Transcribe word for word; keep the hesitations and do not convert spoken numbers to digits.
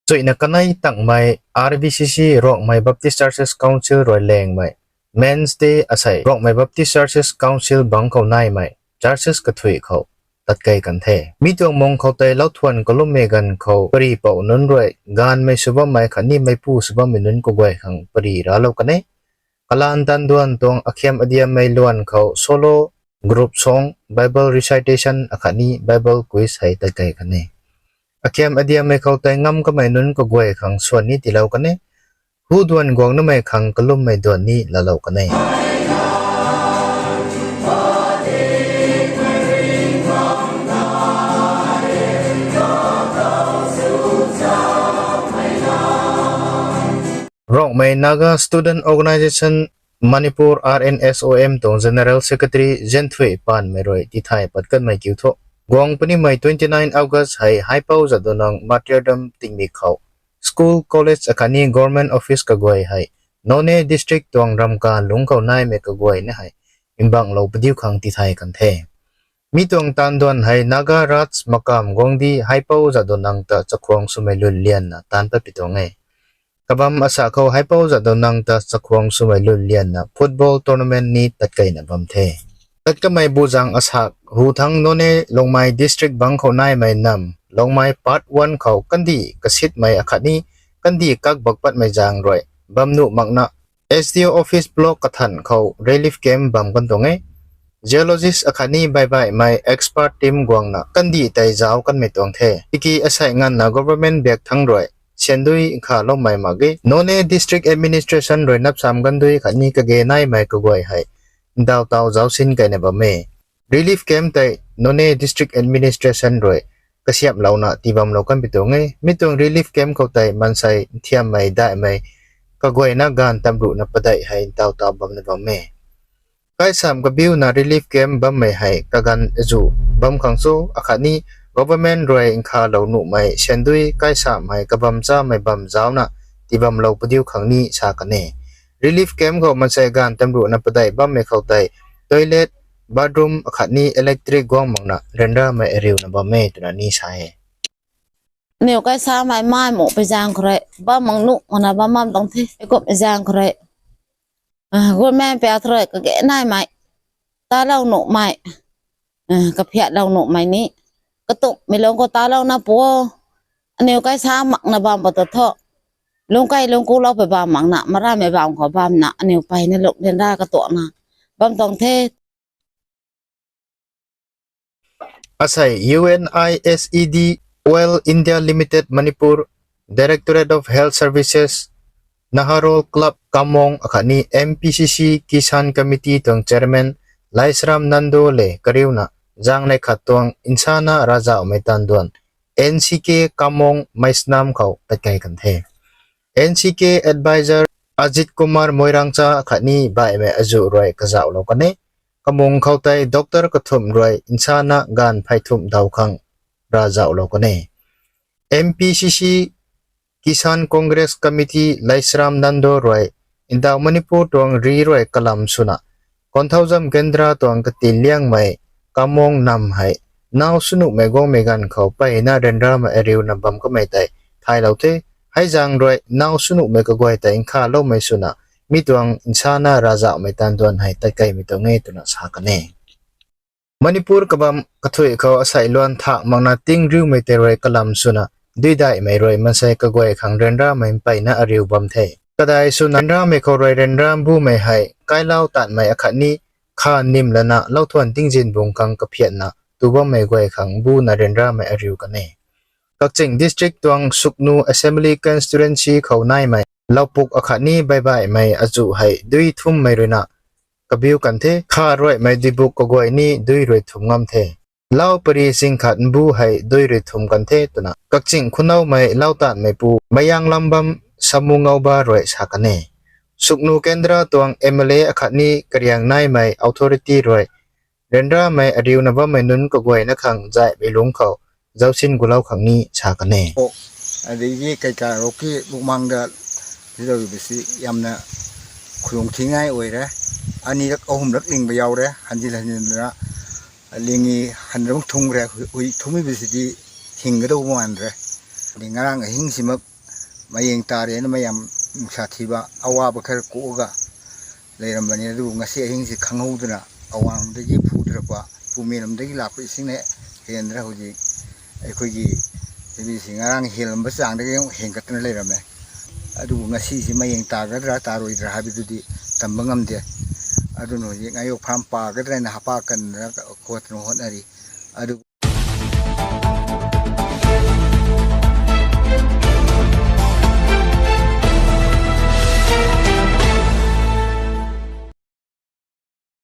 Chuina kanei tangmei R B C C Rongmei Baptist Churches Council rui lengmei Men's Day asei Rongmei Baptist Churches Council bang khou naimei churches kathui khou tatkei kan the. Mi tuang mung khou tei lauthuan kalummei ganv khou pari pou nunc rui gaanvmei sw bammei khatni meipu sw bammei nunc kaguay khang pari raclou kan e. Kalaan tanduan tuang akhiam adiammei luan khou solo, group song, Bible recitation akhatni Bible quiz hei tatkei kan e. Akhiam adiammei khou tei ngam kamei nunc kaguay khang swan ni tiilou kan e. Hu duan guang namei khang kalummei duan ni laalou kan e. Rongmei Naga Student Organisation Manipur, R N S O M tuang General Secretary Zenthui Panmei rui tithay pat kanmei kiu thu, guang punimei twenty nine August hei Haipou Jadonang Martyrdom tingmik khou school, college akhatni government office kaguay hei Noney District tuang Ramkan lungc khou naimei kaguayna hei mbanglou padiu khang tithay kan the. Mi tuang tanduan hei Naga Raj Makam Guangdi Haipou Jadonang ta chakhwang swmei lun lianna taanc pat pi tuang e. Kabam asa khou Haipou Jadonang ta chakhwang swmei lun lianna football tournament ni tatkeina bam the. Tat kamei buzang asak hu thangc Noney Longmai District bang khou naimei nam Longmai Part one khou kandih kasitmei akhatni kandih kak bak patmei zaeng rui bam nuh makna S D O office block kathan khou relief camp bam kan tuang e. Geologist akhatni baibaihmei expert team guangna kandih tei zauc kanmei tuang the. Tiki asei nganvna government biak thangc rui syandui nkhavloumei mak ge. Noney District Administration rui napsam gandui khatni kage naimei kaguay hei ndauh tau zauc sin keyna bam e. Relief camp tei Noney District Administration rui kasiamhlouna tii bamlou kan pi tuang e. Mi tuang relief camp khou tei maansei nthiammei daihmei kaguayna gaanv tamruhna padeih hei ndauh tau bamna bam e. Kaisam kabiuna relief camp bammei hei kaganv azuh bam khang cho akhatni government rui nkhavlou nuhmei syandui kaisamh hei kabam chamei bam zaucna tii bamlou padiu khang ni sa kan e. Relief camp khou maansei gaanv tamruhna padeih bammei khou tei toilet, bathroom akhatni electric guang makna ryanramei ariuna bam e twna ni sa e. Aniw kaisamei mai muh pui zaeng khou rui bam mak nuh makna bam bam tuang the. Kum zaeng khou rui government pia thu rui kage naimei, talou nuhmei, kaphiatlou nuhmei ni katumhmei lung khou talouna pu o. Aniw kaisa makna bam pa ta thu, lungc kai lungc kulou pui bam makna marammei bam khou bamna aniw peyna lung ryanra katuakna bam tuang the. Asei U N I S E D Oil India Limited Manipur, Directorate of Health Services, Naharol Club Kamong akhatni M P C C Kisan Committee tuang Chairman Laisram Nando le kariuna zaengnei khat tuang nsana ravzauhmei tanduan N C K Kamong Meisnam khou tatkei kan the. N C K Advisor Ajit Kumar Moirangcha khatni baihmei azuh rui kazauhlou kan e. Kamung khou tei doctor kathumh rui nsana gaanv phey thumh daw khang ravzauhlou kan e. M P C C Kisan Congress Committee Laisram Nando rui ndauh Manipur tuang ri rui kalam swna Konthoujam Kendra tuang katin liangmei Kamong nam hei naw swnuhmei guangmei ganv khou peyna ryanramei ariuna bam kamei tei thaylou the. Hei zaeng rui naw swnuhmei kaguay tei nkhavloumei swna mi tuang nsana ravzauhmei tanduan hei tatkeimei tuang e twna sa kan e. Manipur kabam kathuih khou asei luan thak makna tingriumei tei rui kalam swna duidaihmei rui maansei kaguay khang ryanramei mpeyna ariu bam the. Kadai swna ryanramei khou rui ryanra mbumei hei kailau tanmei akhatni kha nim lana lauthuan tingzin bung khang kaphiatna tu bammei guay khang mbuna ryanramei ariu kan e. Kakching District tuang Suknu Assembly Constituency khou naimei Laupuk akhatni baibaihmei azuh hei dui thumhmei ruina kabiu kan the. Kha ruaimei duibuk kaguay ni dui rui thumh ngam the. Lau pari sing khat mbu hei dui rui thumh kan the twna Kakching khunoumei lau tanmei pu Mayang Lambam Samu Ngaoba rui sa kan e. Suknu Kendra tuang M L A akhatni kariang naimei authority rui ryanramei ariuna bammei nunc kaguayna khang zaihmei lungc khou zaucsin gulou khang ni sa kan e. Adigi kaika roki bukmang da zidou bisi yamna khulung thingngai oi re. Ani rak ahum rak lingba yau re, hanzi hanzi na lingi hanrung thung re, hui thumhmei bisi di hing kadou man re. Ni ngarang ahing sima ꯃꯌꯦꯡ ꯇꯥꯔꯦꯅ ꯃꯌꯥꯝ ꯅꯨꯡꯁꯥ ꯊꯤꯕ ꯑꯋꯥꯕ ꯈꯔ ꯀꯣꯛꯑꯒ ꯂꯩꯔꯝꯕꯅꯤ꯫ ꯑꯗꯨꯕꯨ ꯉꯁꯤ ꯑꯍꯤꯡꯁꯤ ꯈꯪꯍꯧꯗꯅ ꯑꯋꯥꯡꯗꯒꯤ ꯐꯨꯗꯔꯛꯄ, ꯄꯨꯃꯦꯟꯂꯣꯝꯗꯒꯤ ꯂꯥꯛꯄ ꯏꯁꯤꯡꯅ ꯍꯦꯟꯗ꯭ꯔ ꯍꯧꯖꯤꯛ ꯑꯩꯈꯣꯏꯒꯤ ꯂꯝꯕꯤꯁꯤ ꯉꯔꯥꯡ ꯍꯦꯜꯂꯝꯕ ꯆꯥꯡꯗꯒꯤ ꯑꯃꯨꯛ ꯍꯦꯟꯒꯠꯇꯨꯅ ꯂꯩꯔꯝꯃꯦ꯫ ꯑꯗꯨꯕꯨ ꯉꯁꯤꯁꯤ ꯃꯌꯦꯡ ꯇꯥꯒꯗ꯭ꯔꯥ ꯇꯥꯔꯣꯏꯗ꯭ꯔꯥ ꯍꯥꯏꯕꯗꯨꯗꯤ ꯇꯝꯕ ꯉꯝꯗꯦ꯫ ꯑꯗꯨꯅ ꯍꯧꯖꯤꯛ ꯉꯥꯌꯣꯛ ꯐꯥꯔꯝ ꯄꯥꯒꯗ꯭ꯔꯥ ꯍꯥꯏꯅ ꯍꯥꯄꯥ ꯀꯟꯗꯅ ꯈꯣꯠꯇꯅ ꯍꯣꯠꯅꯔꯤ꯫ ꯑꯗꯨ